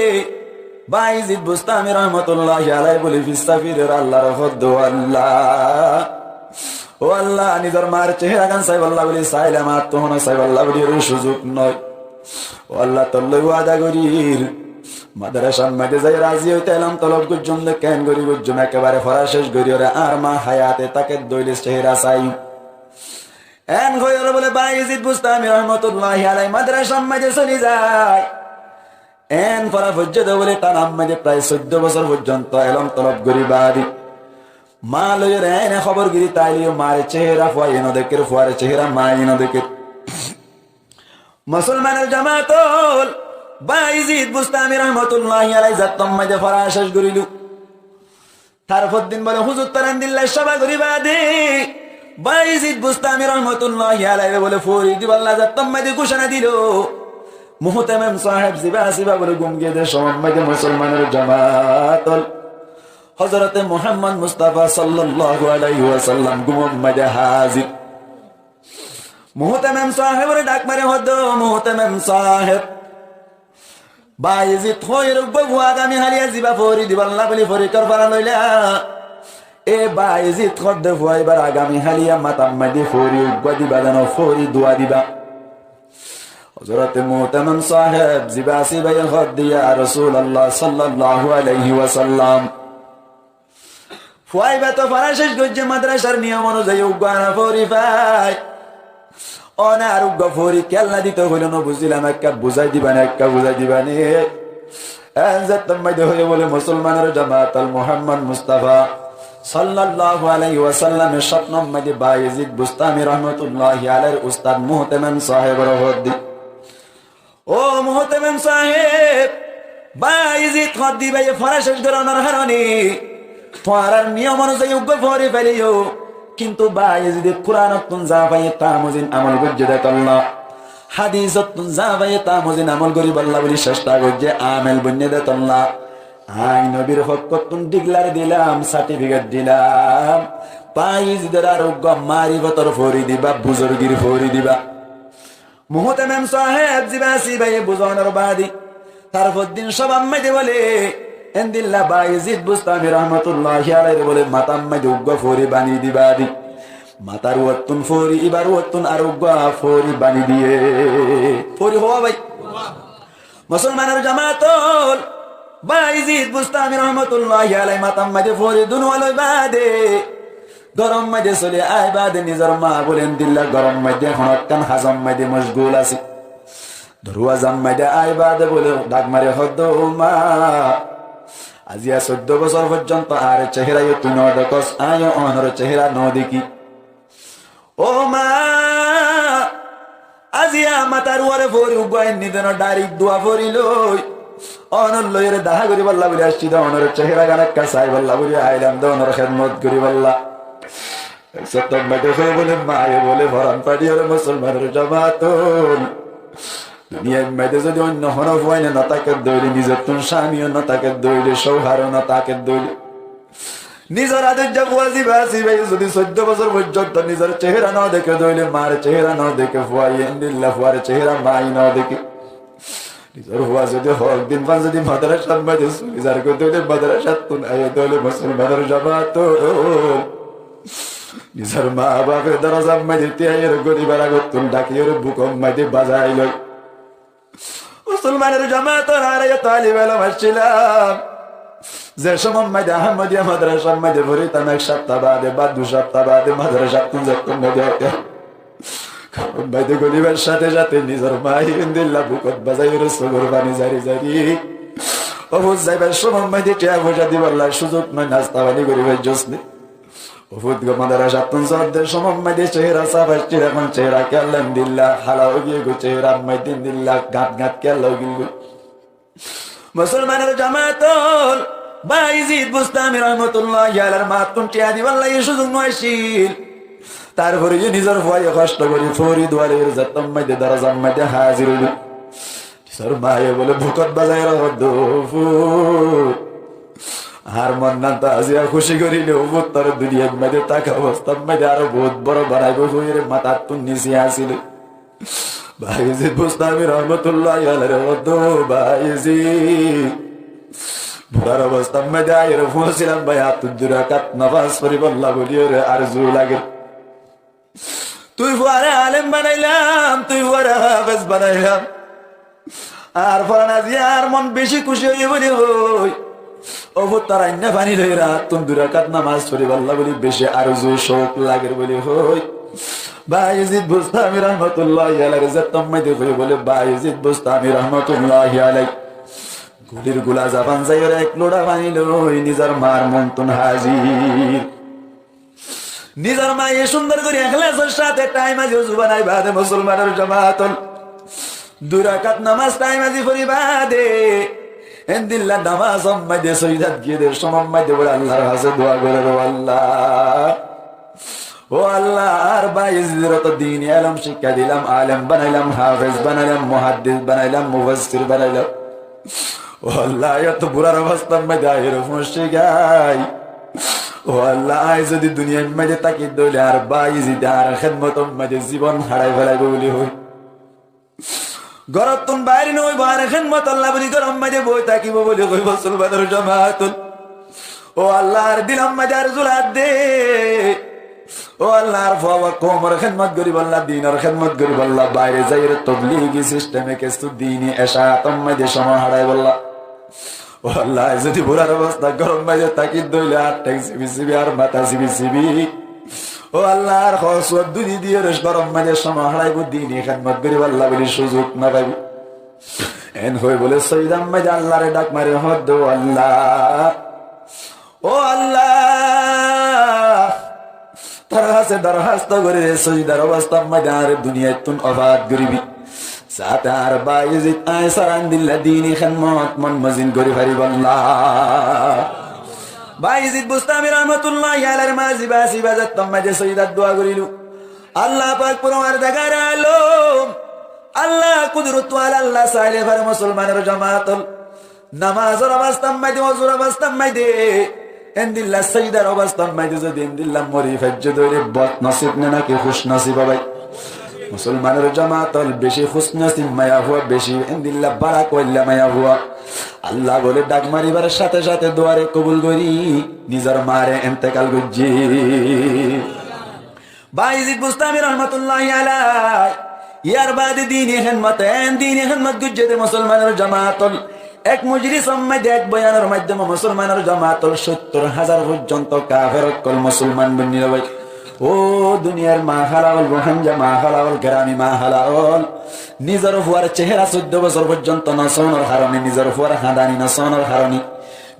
Bayezid Bustami rahmatulláhi alaihi bóli fissá firir Allar hoódde, "Ó Allah, ó Allah, nizor maar ceheragan saibolla bóli sailam, añáttu hono saibolla bóli yóre suzuk no. Ó Allah, tor loi wada gorír, madrasar maze zai razi óite elóm tolob goijjum de, keén gorí goijjum, ekkebare fora céc gorí yóre añár ma hayate táke dóile cehera saiyum." Eén hoiyóre bóle Bayezid Bustami rahmatulláhi alai madrasar maze soli zai. Eén fora foijjé de bóle tán maze prai soiddó bosór foijjonto elóm tolob gorí baade, maa loiyóre eéne hóbor giri taileyó maar cehera fuaye no dekér, fuar cehera maaye no dekér. Musolmanor jamaat ól, Bayezid Bustami rahmatulláhi alai zattór maze fora céc gorílo. Tarfor din bóle huzur tar endilla cába gorí baade, Bayezid Bustami rahmatulláhi alaire bóle fori diballa zattór maze gucona dilo. Muhtemem sáheb ziba siba bóle gum giyé de cómor maze musolmanor jamaat ól, Hozrote Muhammod Mustafa sallallahu alaihi wasallam gumor maze házir. Muhtemem sáhebore dhak mari hoó de, "Ó Muhtemem sáheb, Bayezid hoór uggúa fua agami háliya ziba fori diballa bóli forikólfona loila. E Bayezid hoór de fua ibar agami háliya matar maze fori uggúa diba zano, fori dua diba." Hozrote Muhtemem sáheb ziba sibaye hoó de, "Ya Rosulallah sallallahu alaihi wasallam, fua iba to fora céc goijjé, madrasar niyom onuzai uggúa ana fori fai. One ar uggúa fori kiyólla dito hoile no buzilam, ekka buzai diba né, ekka buzai diba né?" Eén zettór maze hoiyé bóle musolmanor jamaat ól, Muhammod Mustafa sallallahu alaihi wasallame sópnor maze Bayezid Bustami rahmatulláhi alair ustad Muhtemem sáhebore hoó de, "Ó Muhtemem sáheb, Bayezid hoór de ibaye fora céc gorónor haróne tuáñrar niyom onuzai uggúa fori félaiyo, kintu Bayezide Kuranottún za faiye ta mozin amol goijjé de tolla, hadisottún za faiye ta mozin amol goríballa bóli cesta goijjé, amel boinné de tolla, añí nobir fokkottún dhiklar dilam, sartifiket dilam, Bayezidore ar uggúa marifotor fori diba, buzurgir fori diba." Muhtemem sáheb ziba sibaye buzonor baade, tarfor din cábar maze bóle endilla Bayezid Bustami rahmatulláhi alaire bóle matar maze uggúa fori bani diba de, matar uottún fori, ibar uottún ar uggúa fori bani diyé. Fori hoó bái? Musolmanor jamaat ól, Bayezid Bustami rahmatulláhi alai matar maze fori dunuwa loi baade, góror maze soli ai baade nizor maa bóle endilla góror maze honó ekkán hazor maze mocgul asé. Doruwazar maze ai baade bóle dhak mari hoó de, "Ó maa, aziya soiddó bosór foijjonto añár cehera yó tui no dekós, añí yó onor cehera no dekí. Ó maa, aziya matar uore fori uggúa enni deno dhairik dua fori loi, onor loiyóre dahá goríballa bóli aiccí de, onor cehera gán ekka saiballa bóli ailam de, onor hédmot goríballa." Ek zettór maze hoiyé bóle, maaye bóle, "Foran fariyóre musolmanor jamaat ól, duniyair maze zodi oinno honó fuain no táke de óile, nizottún cámi yó no táke de óile, cóuhar ó no táke de óile, nizor adijja fua ziba sibaye zodi soiddó bosór foijjonto nizor cehera no deké de óile, maar cehera no deké, fuaye endilla fuar cehera maaye no deké, nizor fua zodi hók din fán zodi madrasar maze soli zargói de óile, madrasattún aiyé de óile musolmanor jamaat ól, nizor maa bafe dorozar maze tiyaiyóre goribar agottún dhakiyóre bukor maze bazai loi." Musolmanor jamaat ól, añára yó talib elóm accílam. Ze cómor maze Ahmodiya madrasar maze foritam, ek háfta baade ba dui háfta baade madrasattún zettór maze aiyé, góror maze golibar sáte sáte nizor maaye endilla bukot bazaiyóre sukor faní zari zari, "Ó fut, zaibar cómor maze tiya foicá diballa cúzuk nái, nasta faní gorí faijjós né? Ó fut, madrasattún zodde cómor maze cehera saf aiccíl, ehón cehera kiyólla endilla hala ói giyé goi, ceherar maze endilla gat gat kiyólla ói giyé goi?" Musolmanor jamaat ól, Bayezid Bustami rahmatulláhi alair maattún tiya diballa yó cúzuk no accíl. Tarfore yó nizor fuaye hoctó gorí fori dua loiyóre zettór maze dorozar maze házir óilo. Nizor maaye bóle bukot bazaiyóre hoó de, "Ó fut, añár monnán to aziya kúci goríle, ó fut, tore duniyair maze táka obostár maze aró bout boro banaibó," hoiyóre matattún nise asíl. Bayezid Bustami rahmatulláhi alaire hoó de, "Ó Bayezid, burar obostár maze aiyóre foóñsilam bái, añáttu dui rakát nomás foribálla bóliyoré arzu lager. Tui fuare alem banailam, tui fuare háfez banailam. Añár foran aziya añár mon beci kúci óiye bóli hoi. Ó fut, tor ainná faní loiyóre añáttun dui rakát nomás foribálla bóli beci arzu cóuk lager bóli hoi." Bayezid Bustami rahmatulláhi alaihir zettót maze hoiye bóle, Bayezid Bustami rahmatulláhi alaih gulir gula zaban zaiyóre ek luça faní loi nizor mar muntun házir. Nizor maye cúndor gorí ehlasor sáte thaim azi uzu banai bade musolmanor jamaat ol, dui rakat nomaz thaim azi fori bade, endilla nomazor maze sóidat giyé de somot maze bóle Allar hañsé dua gorer, "Ó Allah, ó Allah, añár Bayezidore to dini elóm cíkka dilam, alem banailam, háfez banailam, muháddis banailam, mufassir banailam. Ó Allah, eto burar obostar maze aiyóre foñsí giyé. Ó Allah, añí zodi duniyair maze táki de óile añár Bayezide añár hédmotor maze zibon hárai félaibo buli hoi." Górottún bair no óibo, añár hédmotolla buli góror maze boi tákibo buli hoi musolmanor jamaat ol. Ó Allah, añár dilor maze arzu lage de. Ó Allah, añár fua koumor hédmot goríbolla, dinor hédmot goríbolla, baire zaiyóre tobligi sisteme kessú dini ecaator maze somot hárai bolla. Ó Allah, añí zodi burar obosta góror maze táki de óile añár theng sibi sibi, añár mata sibi sibi, ó Allah, añár hoó suwat dúri diyóre góror maze somot hárai bo, dini hédmot goríbolla buli suzuk no faibo. En hoi bóle sóidat maze Allare dhak mari hoó de, "Ó Allah, ó Allah, tor hañsé dorhasto gorí de, sóidar obostar maze añáre duniyaittún ofat goríbi, sáte añár Bayezid añí sára endilla dini hédmot mon mozin gorí faribolla." Bayezid Bustami rahmatulláhi alaihir ma ziba asé iba zettót maze sóidat dua goríl, Allah pak forwardigare alóm, Allah kudrotwala, Allah saile fare musolmanor jamaat ol, nomazor obostar maze, uzur obostar maze, endilla sóidar obostar maze zodi endilla mori faijje de óile bodnosib ne náki kúcnosib ó bái? Musolmanor jamaat ol, beci kúcnosib maiyafua, beci endilla bála koilla maiyafua. Allah bóle dhak maribar sáte sáte duare kobul gorí nizor mare entekal goijje. Bayezid Bustami rahmatulláhi alaih, yar bade dini hédmot, en dini hédmot goijje de musolmanor jamaat ol, ek mojlisor maze, ek boyanor maiddome musolmanor jamaat ol, sóttor házar foijjonto kafer ókkol musolman boinní re bái. Ó duniyair ma hala ol, Ruáingga ma hala ol, gerami ma hala ol, nizor fuar cehera sóiddo bosór foijjonto no sóonor harone, nizor fuar hañdani no sóonor harone,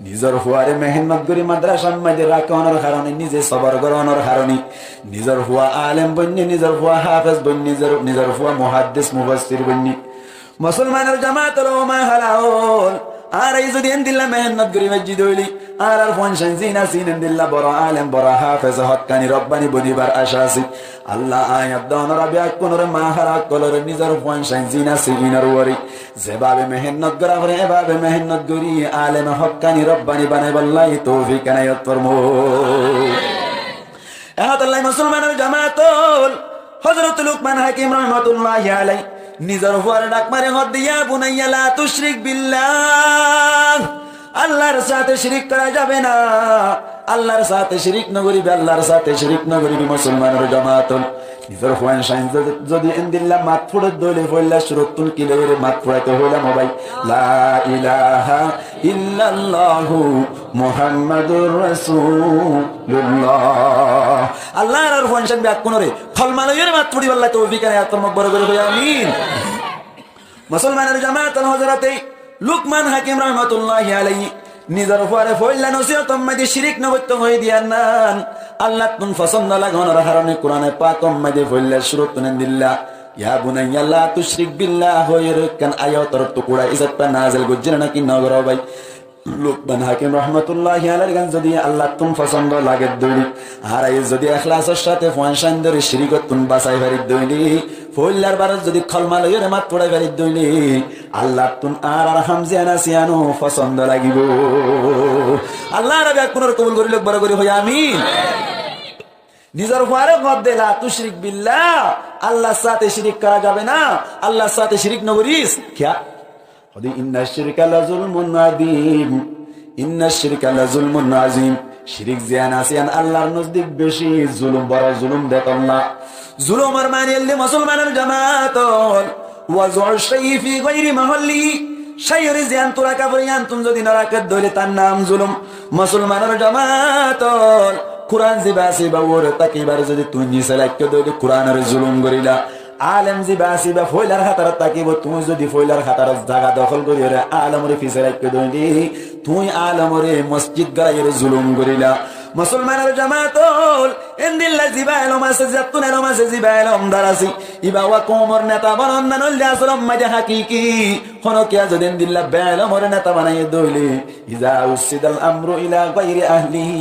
nizor fuare mehénnot gorí madrasar maze rakónor harone, nize sobor gorónor harone, nizor fua alem boinné, nizor fua háfez boinné, nizor, nizor fua muháddis mufassir boinné. Musolmanor jamaat ol, ó ma hala ol, añára zodi endilla mehénnot gorí faijjí de óile, añárar fuain sáin zin asé, endilla boro alem, boro háfez, hókkani robbani bonibar acá asé. Allah, añí ar dónor beggúnore, ma hala ókkolore, nizor fuain sáin zin asé, inor uore zebabe mehénnot gorá fore, ebabe mehénnot gorí aleme hókkani robbani banaibálla toufik enayot formó. Ehótolla musolmanor jamaat ol, Hozrot Lukman Hakim rahmatulláhi alaih nizor fuare dhak mari hoó de, "Ya bunayya la tushrik billah." Allar sáte cirik gorá zabe na. Allar sáte cirik no goribi, Allar sáte cirik no goribi, musolmanor jamaat ol. Nizor fuain sáin zodi, zodi endilla mat fore de óile, foila curuttún ki loi mat foraito hoilam, ó bái? La ilaha illallahu Muhammadur Rasulullah. Allah añárar fuain sáin beggúnore kolma loiyóre mat foribálla toufik enayot formó, boro gorí hoó amin. Musolmanor jamaat ol, Hozrote Lukman Hakim rahmatulláhi alaih nizor fuare foila nosihotor maze cirik no goitto hoi diyé nan, Allattún fosón no lagonor harone Kurane pakor maze foila curuttún endilla, "Ya bunayya la tushrik billah" hoiyóre ekkán ayator tukura hísabe nazil goijjé né náki no goré bái? Lukman Hakim rahmatulláhi alaihir gán zodi Allattún fosón lage de óile, añára zodi ehlasor sáte fuain sáindore cirikottún basai fari de óile, foilar barot zodi kolma loiyóre mat forai fari de óile, Allattún añárar ham ziyán asé yián fosón lagibo. Allah añára beggúnore kobul gorí louk, boro gorí hoó amin. Nizor fuare hoó de, "La tushrik billah", Allar sáte cirik gorá zabe na, Allar sáte cirik no goris. Kiyá? Hoó de, "Inna shirka la zulmun azim, inna shirka la zulmun azim." Cirik ziyán asé yián Allar nozdik beci zulum, boro zulum de tolla. Zulumor mani ol de musolmanor jamaat ol, "Wad'u shay'i fi ghairi mahalli." Cai ore ziyán tún raká fore yián tún zodi no raké de óile tar nam zulum. Musolmanor jamaat ol, Kuran ziba asé íba uore táki íbare zodi tuñí nise raikkó de óile Kuranoré zulum goríla. Alem ziba asé íba foilar hátarot tákibo, tuñí zodi foilar hátarot zaga dohól gorí óre alemoré fise raikkó de óile tuñí alemoré mosjid goráiyore zulum goríla. Musolmanor jamaat ól, endilla ziba elom asé, zettún elom asé, ziba elomdar asé, íba wa koumor neta bonondan óilde asol maze hakiki. Honókiya zodi endilla beelomoré neta banaiyé de óile, إذا وسد الأمر إلى غير أهله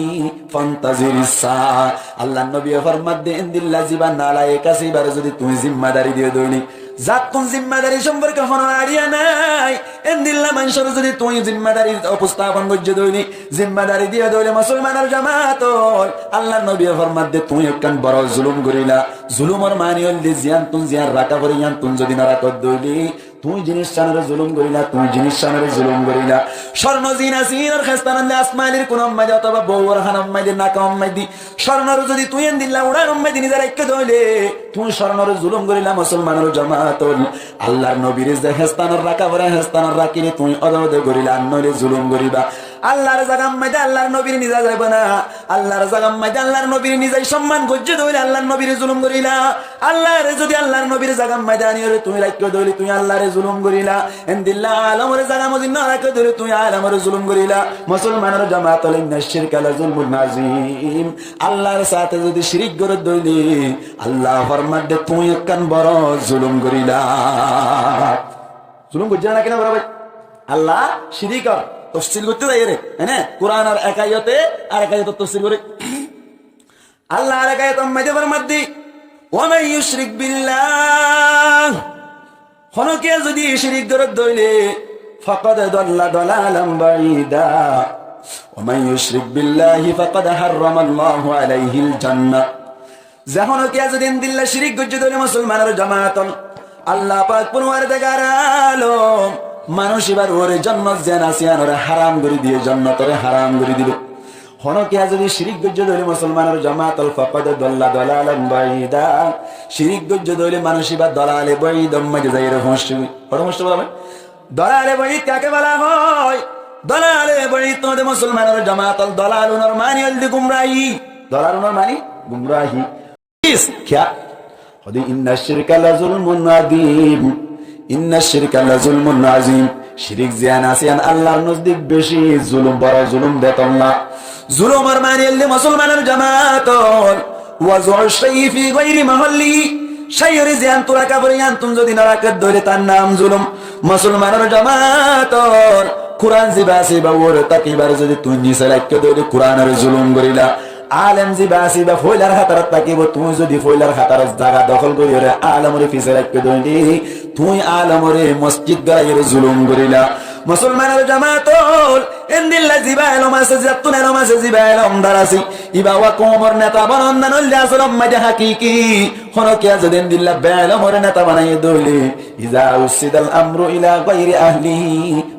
فانتظر الساعة. Allar nobiye formadde, endilla ziba nalayek asé íbare zodi tuñí zimmadari diyo de óile, zattún zimmadari somporke honó aidiya nái, endilla maincóre zodi tuñí zimmadari upostapon goijjó de óile, zimmadari diyo de óile, musolmanor jamaat ól, Allar nobiye formadde, tuñí ekkán boro zulum goríla. Zulumor mani óilde ziyantún ziyan raká fore, yíantún zodi no rakó de óile, tuñí jinis cánoré zulum goríla, tuñí jinis cánoré zulum goríla. Córno zin asé, inor hestan óilde asmalir kunor maze otóba bouwor hanor maze, nakor maze. Córnoré zodi tuñí endilla uçar maze nize raikkó de óile, tuñí córnoré zulum goríla, musolmanor jamaat ól. Allar nobiré ze hestanot raká fore, hestanot rakíle tuñí óde óde goríla, ar noóile zulum goríba. Allar zagar maze Allar nobiré niza zaibo na. Allar zagar maze Allar nobiré nizai somman goijjó de óile Allar nobiré zulum goríla. Allaré zodi Allar nobir zagar maze aniyóre tuñí raikkó de óile tuñí Allaré zulum goríla. Endilla alemoré zaga mozin no raikkó de óile tuñí alemoré zulum goríla. Musolmanor jamaat ól, إن الشرك لظلم عظيم. Allar sáte zodi cirik goró de óile, Allah formadde tuñí ekkán boro zulum goríla. Zulum goijjó né naki no goró bái? Allah cirik or tofsil goitté zaiyóre, ene Kuranor ek ayote arek ayotor tofsil goré. Allah arek ayotor maze formadde, ومن يشرك بالله. Honókiya zodi cirik goró de óile, فقد ضل ضلالا بعيدا. ومن يشرك بالله فقد حرم الله عليه الجنة. Ze honókiya zodi endilla cirik goijjó de óile musolmanor jamaat ól, Allah pak forwardegar alom manúic íbar uore jonnot ziyan asé yíanoré haram gorí diye, jonnotoré haram gorí dilo. Honókiya zodi cirik goijjó de óile musolmanor jamaat ól, فقد ضل ضلالا بعيدا. Cirik goijjó de óile manúic íba dolale boidor maze zaiyóre foñsé goi. Hoçé foñsé bóla bái? Dolale boid kake bóla hoó? Dolale boid tóde musolmanor jamaat ól, dolal unor mani óilde gumrahi. Dolal unor mani gumrahi. Is, kiyá? Hoóde, إن الشرك لظلم عظيم. إن الشرك لظلم عظيم. Cirik ziyan asé yían Allar nozdik beci zulum, boro zulum de tolla. Zulumor mani óilde musolmanor jamaat ól, وضع الشيء في غير محله. Cíyoré ziyantún raká fore yíantún zodi no raké de óile tar nam zulum. Musolmanor jamaat ól, Kuran ziba asé íba uore táki íbare zodi tuñí nise raikkó de óile Kuranoré zulum goríla. Alem ziba asé íba foilar hátarot tákibo, tuñí zodi foilar hátarot zaga dohól gorí óre alemoré fise raikkó de óile, tuñí alemoré mosjid goráiyore zulum goríla. Musolmanor jamaat ól, endilla ziba elom asé, zettún elom asé, ziba elomdar asé, íba wa koumor neta bonondan óilde asol maze hakiki. Honókiya zodi endilla beelomoré neta banaiyé de óile, إذا وسد الأمر إلى غير أهله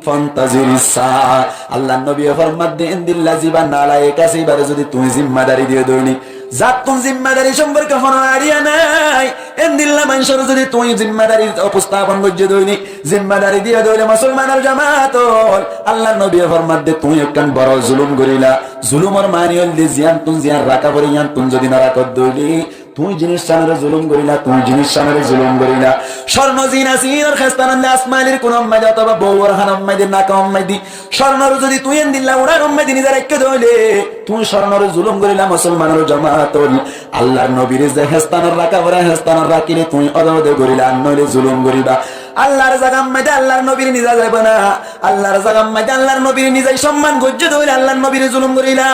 فانتظر الساعة. Allar nobiye formadde, endilla ziba nalayek asé íbare zodi tuñí zimmadari diyo de óile, zattún zimmadari somporke honó aidiya nái, endilla maincóre zodi tuñí zimmadari upostapon goijjó de óile, zimmadari diyo de óile musolmanor jamaat ól, Allar nobiye formadde tuñí ekkán boro zulum goríla. Zulumor mani óilde ziyantún ziyan raká fore yíantún zodi no rakó de óile, tuñí jinis cánoré zulum goríla, tuñí jinis cánoré zulum goríla. Córno zin asé, inor hestan óilde asmalir kunor maze otóba bouwor hanor maze, nakor maze. Córnoré zodi tuñí endilla uçar maze nize raikkó de óile, tuñí córnoré zulum goríla, musolmanor jamaat ól. Allar nobiré ze hestanot raká fore, hestanot rakíle tuñí óde óde goríla, ar noóile zulum goríba. Allar zagar maze Allar nobiré niza zaibo na. Allar zagar maze Allar nobiré nizai somman goijjó de óile Allar nobiré zulum goríla.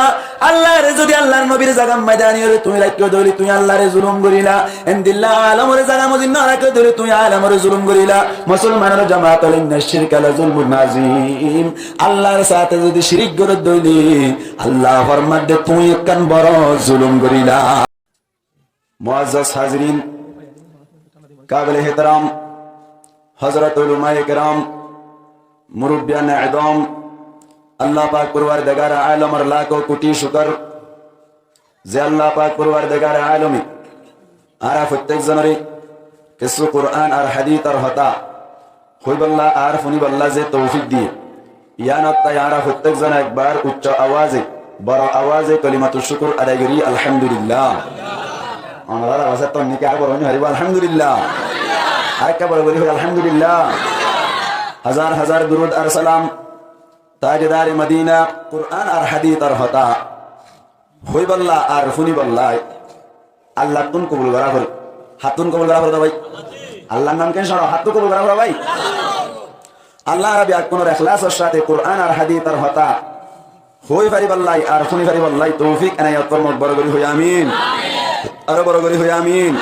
Allaré zodi Allar nobir zagar maze aniyóre tuñí raikkó de óile tuñí Allaré zulum goríla. Endilla alemoré zaga mozin no raké de óile tuñí alemoré zulum goríla. Musolmanor jamaat ól, إن الشرك لظلم عظيم. Allar sáte zodi cirik goró de óile, Allah formadde tuñí ekkán boro zulum goríla. Muazzaz hazirin, kabil ehtaram, Hazrat ulamaye keram, murubbiyan ezam, Allah pak forwardegar alomor lakó kuti cukor, ze Allah pak forwardegar alome añára fottek zonoré kessú Kuran ar hadisor hotá hoibolla ar funibolla ze toufik diye, yíanottú añára fottek zone ekbar ucco awaze Boro awaze kolimatus cukur adai gorí, Alhamdulillah. Onorar awaze tonníka boro ói no faribó, Alhamdulillah. Arekka boro gorí hoi, Alhamdulillah. Hazar hazar durud ar salam. Tajedare Madina, Kuran ar hadisor hotá hoibálla ar fúnibálla Allattún kobul gorá foré. Hattún kobul gorá foré de bái. Allar nam ken cóñço, hattú kobul gorá foré bái. Allah añára beggúnore eklasor sáte Kuran ar hadisor hotá hoi faribálla ar fúni faribálla toufik enayot formok, boro gorí hoi amin. Aró boro gorí hoi amin.